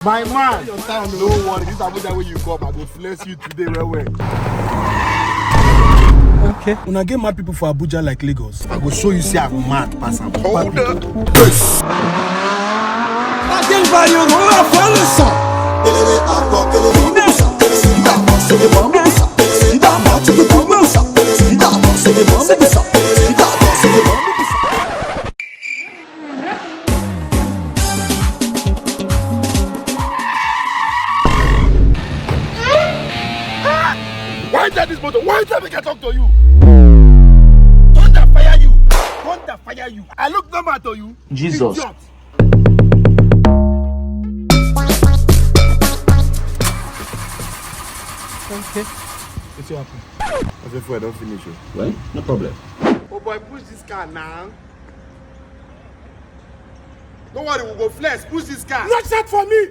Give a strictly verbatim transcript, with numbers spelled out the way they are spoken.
My man, your town, no worry. This Abuja wey you come, I go flex you today well well. Okay. Una get mad people for Abuja like Lagos. I go show you say I go mad pass am. Hold up. Why tell this motor? Why tell me I talk to you? Thunder fire you! Thunder fire you! I look normal to you? Jesus. Idiot. Okay. Wetin happen? I say, fuel don finish o. Well, no problem. Oh boy, push this car now. No worry, we go flex. Push this car. Not that for me.